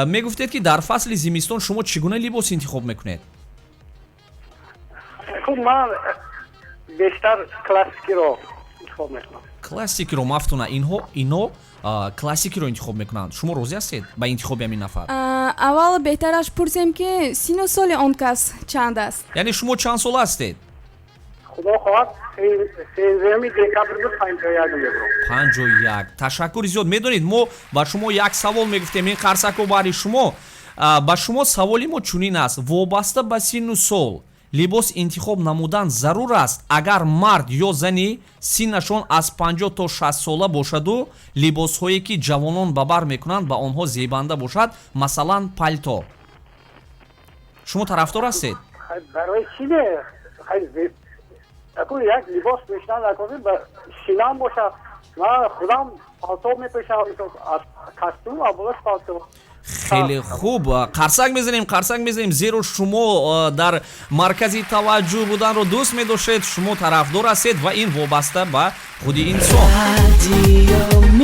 Мегуфтед, ки дар фасли зимистон шумо чӣ гуна либос интихоб мекунед? Хуб, ман бештар классикиро интихоб мекунам. Классикиро. Мафтуна, инҳо ино классикиро интихоб мекунанд. Шумо розӣ ҳастед ба интихоби ҳамин нафар? Аввал беҳтараш пурсем, ки сину соли он кас чанд аст. Яъне шумо чанд сола ҳастед? Худо хоҳад, 13 декабр 51 мебурам. 51. Ташаккури зиёд. Медонед, мо ба шумо як савол мегуфтем, ин қарсако баҳри шумо. Ба шумо саволи мо чунин аст: вобаста ба синну сол либос интихоб намудан зарур аст? Агар мард ё зани синнашон аз 50 то 60 сола бошаду либосҳое, ки ҷавонон ба бар мекунанд, ба онҳо зебанда бошад, масалан, палто, шумо тарафдор ҳастед? Барои чӣ не? Як либос пӯшидан ба шинам бошад. Ман худам палто мепӯшам, костюм ва болош палто. Хеле хуб. Қарсак мезанем, қарсак мезанем, зеро шумо дар маркази таваҷҷӯҳ буданро дӯст медоштед. Шумо тарафдор ҳастед ва ин вобаста ба худи инсон. Радио.